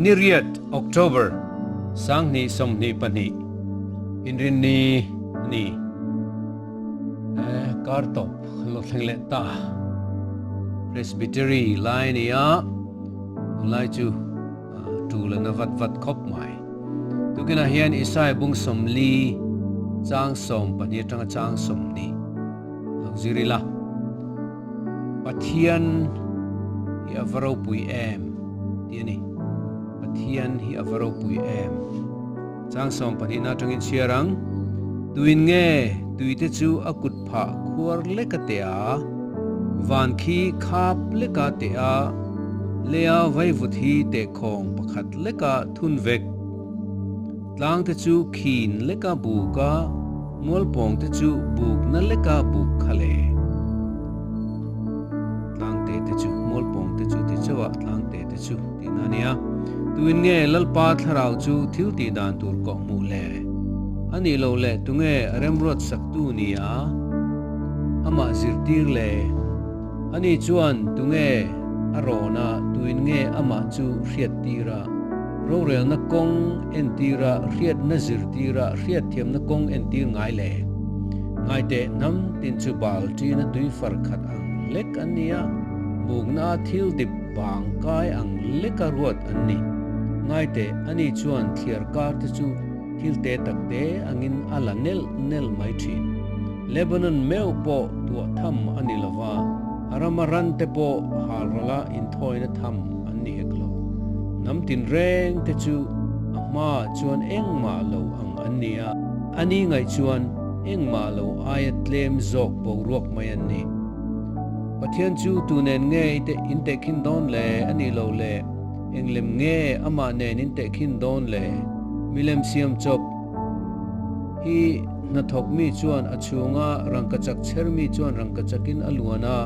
Ni riat October 2022 Inrinni ni eh kar tawp lo thleng leh ta Presbytery lai nia tunlai chu tul a na vat vat khawp mai. Tukinah hian Isaiah bung 40 chang 12 atanga chang 20 lo zir ila. Pathian hi a va ropui em tih a ni. Pathian hi a va ropui em. Chang 12 na atangin chhiar ang. Tuin nge tuite chu a kut phah khuar leka teh a, van khi khap leka teh a, leia vaivut hi tehkhawng pakhat leka thun vek. Tlangte chu khin leka buk a, mualpawngte chu bukna leka buk kha le. Tlangte te chu mualpawngte chu ti chauh a, tlangte te chu tihna a nia. Tuin nge Lalpa thlarau chu thil tih dan tur kawh hmuh le? A nih loh leh tunge remruat saktu nia amah zirtir le? Ani chuan tunge a rawn a, tuin nge amah chu hriattir a, rorelna kawng entir a, hriatna zirtir a, hriatthiamna kawng entir ngai le? Ngaiteh hnam tin chu bal ṭina tui far khat ang lek an ni a, mukna a thil dip bang kai ang leka ruat an ni. Ngaiteh ani chuan thliar kar te chu thil te tak te angin a la nelh nelh mai thin. Lebanon meuh pawh tuah tham a ni lo va, a rama ran te pawh halrala inthawina tham an ni hek lo. Hnam tinreng te chu a hmaah chuan engmah lo ang an ni a, ani ngaih chuan engmah lo aia tlem zawk boruak mai an ni. Pathian chu tu nen nge i teh in tehkhin dawn le? A nih lo le, eng lem nge amah nen in tehkhin dawn le? Milem siam chawp hi hnathawk mi chuan a chhunga rangkachak chher mi chuan rangkachakin a luan a,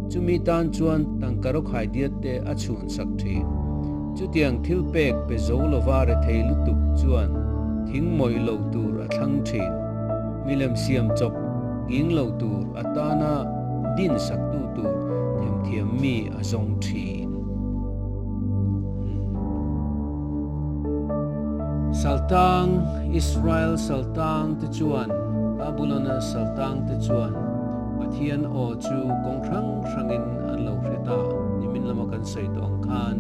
chumi tan chuan tangka rawkhai diat te a chhun sak thin. Chutiang thil pek pe zo lova rethei lutuk chuan thing mawih lo tur a thlang thin. Milem siam chawp Nghing lo tur atana din saktu tur themthiam mi a zawng thin. Saltang, Israel saltang te chuan, Babulona saltang te chuan Pathian aw chu kawng hrang hrangin an lo hre ta. Nimin lama kan sawi tawh ang khan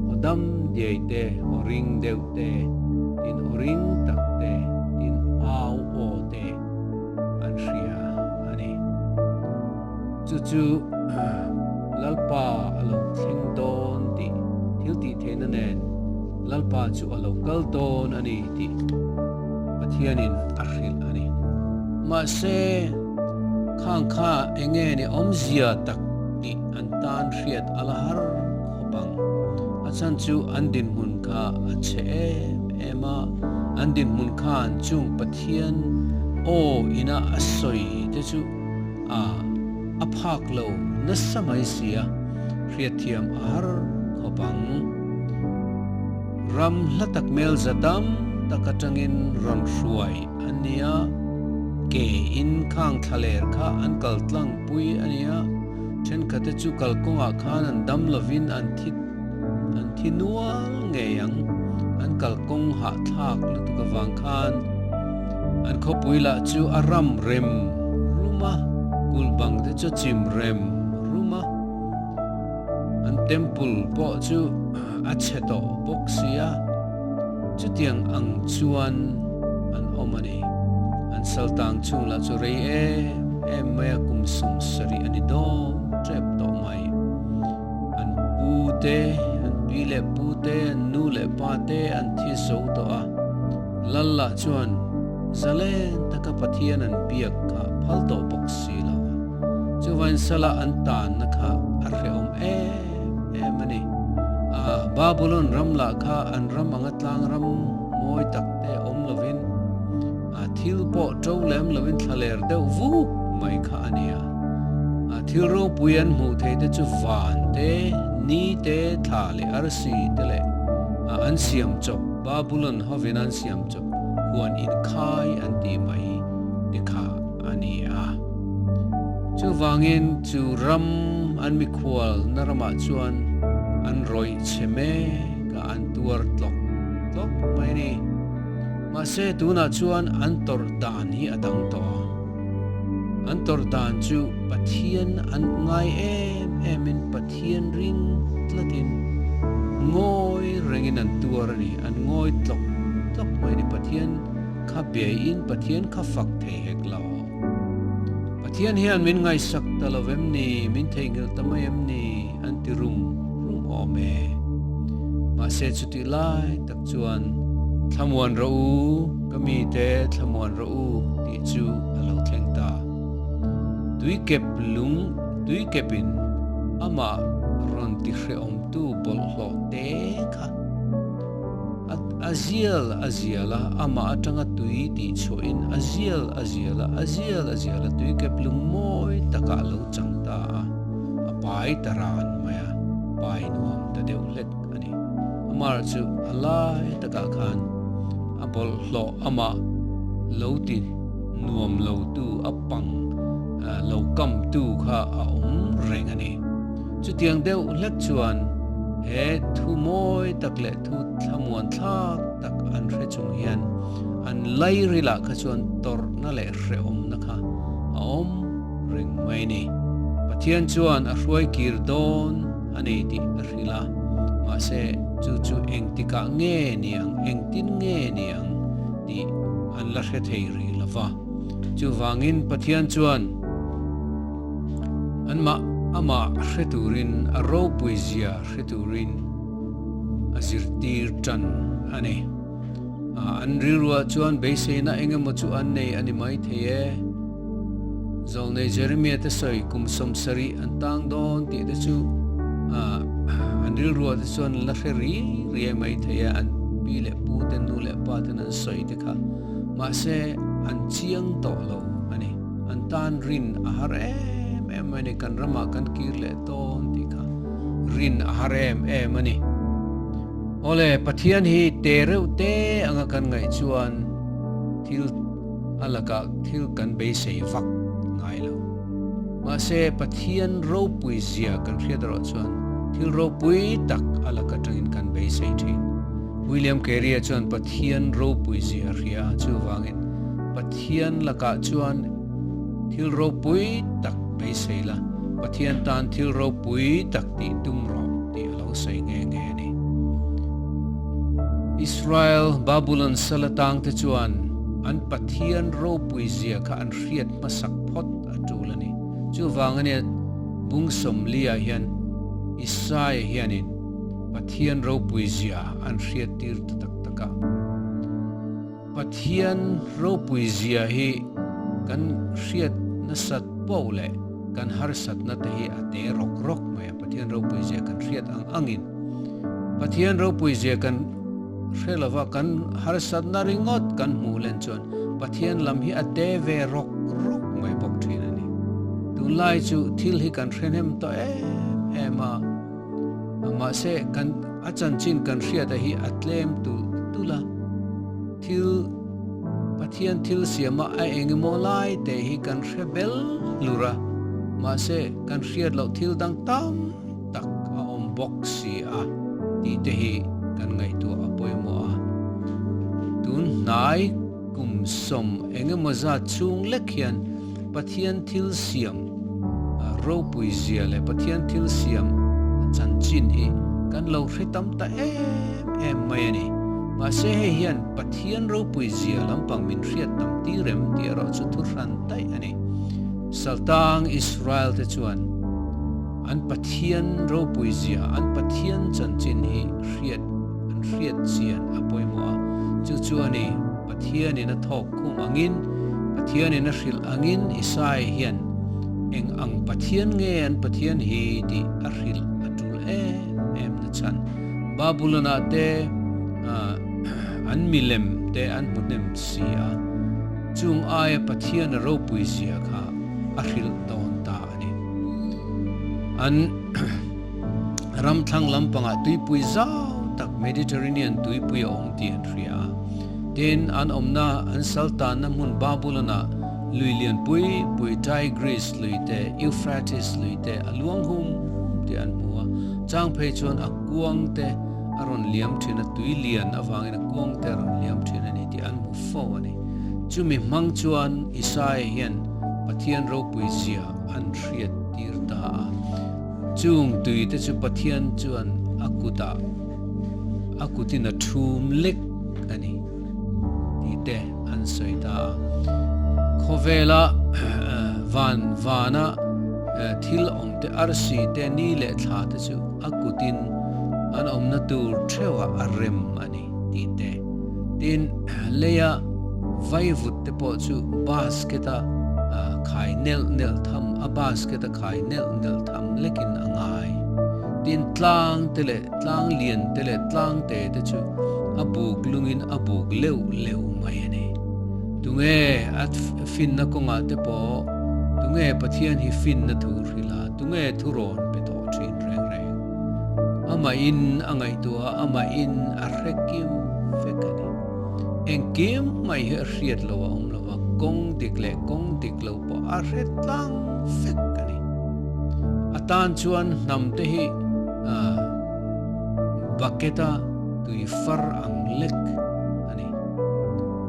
aw dam diai te, aw ring deuh te, tin aw ring tak te, tin au aw te, an hria a ni. Chu chu Lalpa a lo thleng dawn tih thil tih theihna nen Lalpa chu a lo kal dawn a ni tih Pathianin a hrilh a ni. Mahse, khang kha eng nge ni awmzia tak tih an tan hriat a la har khawp ang. A chhan chu an dinhmun kha a chhe em em a, an dinhmun khan chung Pathian aw ina a sawi te chu a a phak lo nasa mai sia, hriatthiam a har khawp ang. Ram hla tak mel za tam tak atangin rawn hruai a nia, ke in khang thlaler kha an kal tlang pui a nia, thenkhat te chu kalkawngah khan an dam lovin an thi An thi nual ngei ang. An kalkawng hahthlak lutuk avang khan an khawpui lah chu a ram rem rum a, kulh bang te chu a chim rem rum a, an temple pawh chu a chhe tawh bawk si a, chutiang ang chuan an awm a ni. An saltang chhung lah chu rei em em mai a, kum 70 a ni dawn tep tawh mai. An pu te, an pi leh pu te, an nu leh pa te an thi zo tawh a. Lalla chuan zalen taka Pathian an biak kha phal tawh bawk si lo a. Chuvain sala an tanna kha a hrehawm em em a ni. A Babulon ram lah kha an ram anga tlang ram mawi tak te awm lovin a thil pawh to lem lovin thlaler deuh vuk mai kha a ni a. A thil ropui an hmuh theih te chu van te, ni te, thla leh arsi te leh a an siam chawp, Babulon hovin an siam chawp huan inkhai an tih mai te kha a ni a. Chuvangin chu ram an mikhual na ramah chuan an rawih chhe mek a. Ka an tuar tlawk tlawk mai a ni. Mahse tunah chuan an tawrh dan hi a dang tawh a. An tawrh dan chu Pathian an ngai em emin Pathian ring tlatin ngawi rengin an tuar a ni. An ngawi tlawk tlawk mai a ni. Pathian kha beiin Pathian kha fak thei hek lo. Pathian hian min ngaihsak ta lo em ni, min theihnghilh ta mai em ni an ti rum rum awm e. Mahse chutih lai tak chuan Thlamuan rawh u, ka mite thlamuan rawh u tih chu a lo thleng ta. Tuikep lung tuikepin amah rawn ti hrehawmtu bawlhhlawh te kha A zial a zial a, amah atanga tui tih chhuahin a zial a zial a, a zial a zial a, tui kep lung mawi takah a lo chang ta a, a pai ta ran mai a, pai nuam ta deuh hlek a ni. Amar chu a lai takah khan a bawlhhlawh amah lo ti nuam lo tu, a pang lo kam tu kha a awm reng a ni. Chutiang deuh hlek chuan he thu mawi tak leh thu thlamuan thlak tak an hre chung hian an lairilah kha chuan tawrhna leh hrehawmna kha a awm reng mai a ni. Pathian chuan a hruai kir dawn a nei tih a hrilh a, mahse chu chu engtikah nge ni ang, engtin nge ni ang tih an la hre thei rih lo va. Chuvangin Pathian chuan. Anmah amah hre turin a ropui zia hre turin a zirtir tan a ni. An rilruah chuan beiseina eng emaw chu an nei a ni maithei e. Zawlnei Jeremiah te sawi kum 70 an tang dawn tih te chu an rilruah te chuan la hre ri riai maithei e, an pi leh pu te nu leh pa ten an sawi te kha. Mahse an chiang tawh lo a ni. An tan rin a har em em mai a ni, kan ramah kan kir leh dawn tih kha rin a har em em a ni. Awle, Pathian hi te reuh te anga kan ngaih chuan thil a lakah thil kan beisei vak ngai lo. Mahse, Pathian ropui zia kan hriat erawh chuan thil ropui tak a lak atangin kan beisei thin. William Carey-a chuan Pathian ropui zia a hria a, chuvangin Pathian lakah chuan thil ropui tak beisei la, Pathian tan thil ropui tak tih tum rawh tih a lo sawi nghe nghe a ni. Israel Babulon sal atangte chuan an Pathian ropui zia kha an hriat hmasak phawt a tul a ni. Chuvang ania bung sawmliah hian Isaia hianin Pathian ropui zia an hriat tir ta tak tak a. Pathian ropui zia hi kan hriat nasat poh leh kan harsatna te hi a te rawk rawk mai a, Pathian ropui zia kan hriat ang angin Pathian ropui zia kan hre lova kan harsatna ringawt kan hmuh len chuan Pathian lam hi a te ve rawk rawk mai bawk thin a ni. Tunlai chu thil hi kan hre hnem tawh em em a, Mahse, kan a chanchin kan hriata hi a tlem tulh tulh a, thil Pathian thil siama a engemaw lai te hi kan hre bel hlur a, mahse kan hriat loh thil dang tam tak a awm bawk si a tih te hi kan ngaihtuah a pawimawh a. Tun hnai kum sawm engemaw zat chhung lek hian Pathian thil siam ropui zia leh Pathian thil siam chanchin hi kan lo hre tam ta em em mai a ni. Mahse hei hian Pathian ropui zia lampang min hriat tam tir em tih erawh chu thu hran daih a ni. Saltang Israel te chuan an Pathian ropui zia, an Pathian chanchin hi hriat an hriat chian a pawimawh a, chu chu a ni. Pathianin a thawk khum angin, Pathianin a hrilh angin Isaiah hian eng ang Pathian nge an Pathian hi tih a hrilh a tul em em na chhan. Babulon-ah te an milem te an hmu hnem si a, chung aia Pathian a ropui zia kha a hrilh dawn ta a ni. An ram thlang lampangah tuipui zau tak Mediterranean tuipui a awm tih an hria a. Tin, an awmna, an sal tanna hmun Babulon-ah lui lian pui pui Tigris lui te, Euphrates lui te a luang hum hum tih an hmu a. Chang phei chuan a kuang te, a rawn liam thin a, tui lian avangin a kuang te a rawn liam thin a ni tih an hmu fo a ni. Chumi hmang chuan Isaia hian Pathian ropui zia an hriat tir ta a. Chung tui te chu Pathian chuan a kutah a kutin a thum lek a ni tih te an sawi ta a. Khawvela van vana thil awm te arsi te ni leh thla te chu a kutin an awmna tur theuhah a rem a ni tih te. Tin, leia vaivut te pawh chu basket-a khai nelh nelh tham, a basket-a khai nelh nelh tham lekin a ngai. Tin, tlang te leh tlang lian te leh tlang te te chu a buk lungin a buk leuh leuh mai a ni. Tunge a finna kawngah te pawh, tunge Pathian hi finna thu hrilh a, tunge thurawn pe tawh thin reng reng. Amahin a ngaihtuah a, amahin a hre kim vek a ni. Engkim mai hi a hriat lo a awm lo va, kawng dik leh kawng dik lo pawh a hre tlang vek a ni. A tan chuan hnam te hi bucket a tui far ang lek a ni.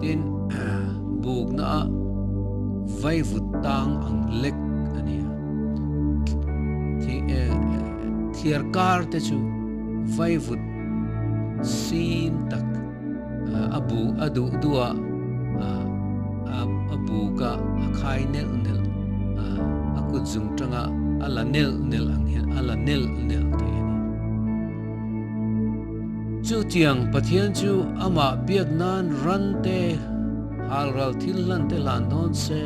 Tin, bukna a vaivut tang ang lek a ni a. Thliar kar te chu vaivut sin tak a bu a duh duh a, a buk a, a khai nelh nelh a kut zung tanga a la nelh nelh ang hian a la nelh nelh thei a ni. Chutiang Pathian chu amah biak nan ran te halral thil hlan te hlan dawn se,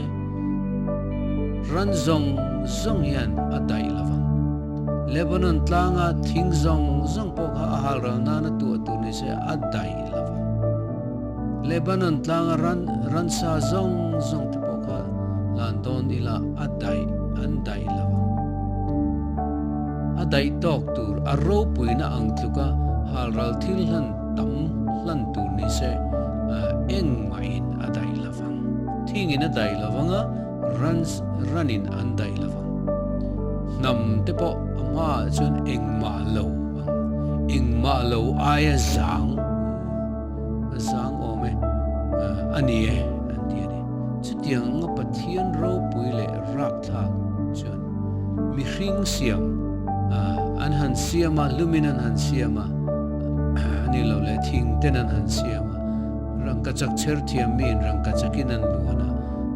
ran zawng zawng hian a daih lo vang. Lebanon tlanga thing zawng zawng pawh kha a halral nana tuah tur ni se a daih lo vang. Lebanon tlanga ran ransa zawng zawng te pawh kha hlan dawn ila a daih an daih lo vang. A daih tawk tur a ropuina ang tluka halral thil hlan tam hlan tur ni se engmahin a daih lo vang. Thingin a daih lo vang a, ranin an daih lo vang. Hnam te pawh a hmaah chuan engmah lo ang, engmah lo aia zang, a zang awm e, a ni e an ti a ni. Chutiang anga Pathian ropui leh rakthlak chuan mihring siam an han siam a, lumin an han siam a, a ni lo leh thing ten an han siam a, rangkachak chher thiam miin rangkachakin an luan a,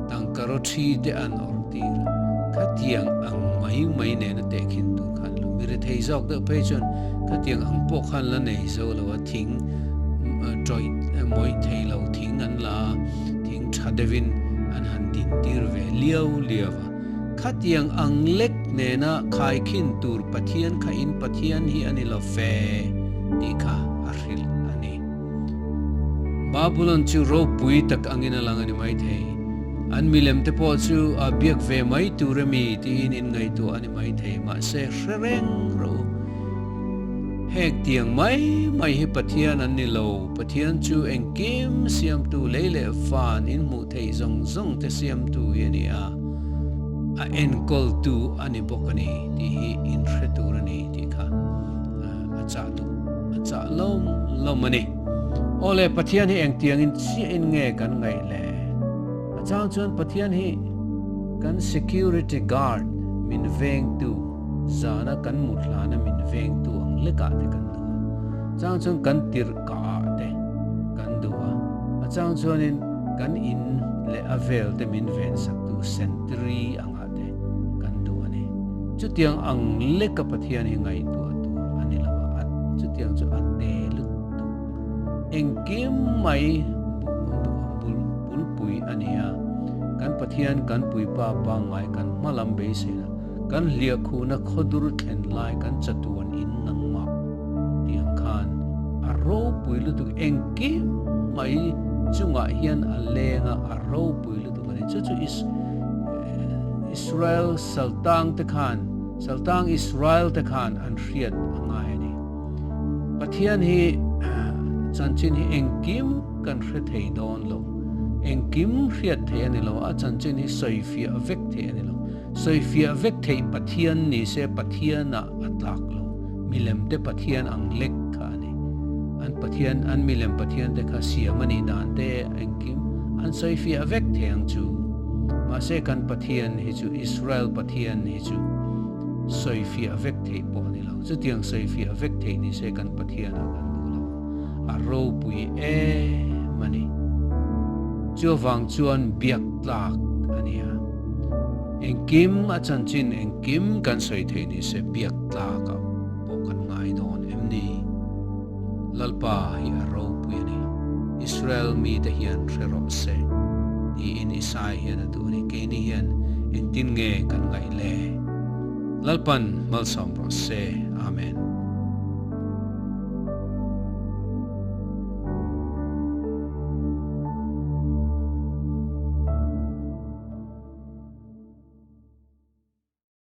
tangka rawthi te an awrh tir a, khatiang ang mai mai nena tehkhin tur khan lo mi rethei zawk deuh phei chuan khatiang ang pawh khan la nei zo lo a, thing tawih mawih thei lo thing an la a, thing tha deuhin an han din tir ve liau liau a. Khatiang ang lek nena khaikhin tur Pathian kha in Pathian hi a ni lo ve tih kha a hrilh a ni. Babulon chu ropui tak angin a lang a ni maithei. An milem te pawh chu a biak ve mai tur emi tiin in ngaihtuah a ni maithei. Mahse hre reng rawh u. Heng tiang mai mai hi Pathian an ni lo. Pathian chu engkim siamtu lei leh van in hmuh theih zawng zawng te siamtu hi a ni a, a enkawltu a ni bawk a ni tih hi in hre tur a ni tih kha a chah duh a chah lawm lawm a ni. Aw le, Pathian hi engtiangin chiahin nge kan ngaih le? A chang chuan Pathian hi kan security guard min vengtu, zana kan mut hlana min vengtu ang lekah te kan duh a. Chang chuan kan tirh kaah te kan duh a. A chang chuanin kan in leh a vel te min vensaktu sentry angah te kan duh a ni. Chutiang ang leka Pathian hi ngaihtuah tur a ni lo a, chutiang chu a te lutuk. Engkim mai bulpui a ni a, kan Pathian kan puipa pangngai kan hmalam beiseina, kan hliahkhuhna khawdur thlen lai kan chatuan in nangmah tih ang khan a ropui lutuk engkim mai chungah hian a leng a, a ropui lutuk a ni. Chu chu Israel saltang te khan, saltang Israel te khan an hriat a ngai a ni. Pathian hi chanchin hi engkim kan hre thei dawn lo. Engkim hriat thei a ni lo, a chanchin hi sawifiah vek thei a ni lo. Sawifiah vek theih Pathian ni se Pathianah a tlak lo. Milemte Pathian ang lek kha a ni. An Pathian, an milem Pathian te kha siam a nih dan te engkim an sawi fiah vek thei ang chu. Mahse kan Pathian hi chu Israel Pathian hi chu sawi fiah vek theih pawh a ni lo. Chutiang sawi fiah vek theih ni se kan Pathian ah kan duh lo ang. A ropui em a ni. Chuvang chuan biak tlak a ni a. Engkim a chanchin engkim kan sawi theih ni se biak tlak ah pawh kan ngai dawn em ni? Lalpa hi a ropui a ni. Israel mite hian hre rawh se tiin Isai hian a duh a ni. Keini hian engtin nge kan ngaih le? Lalpan malsawm rawh se. Amen.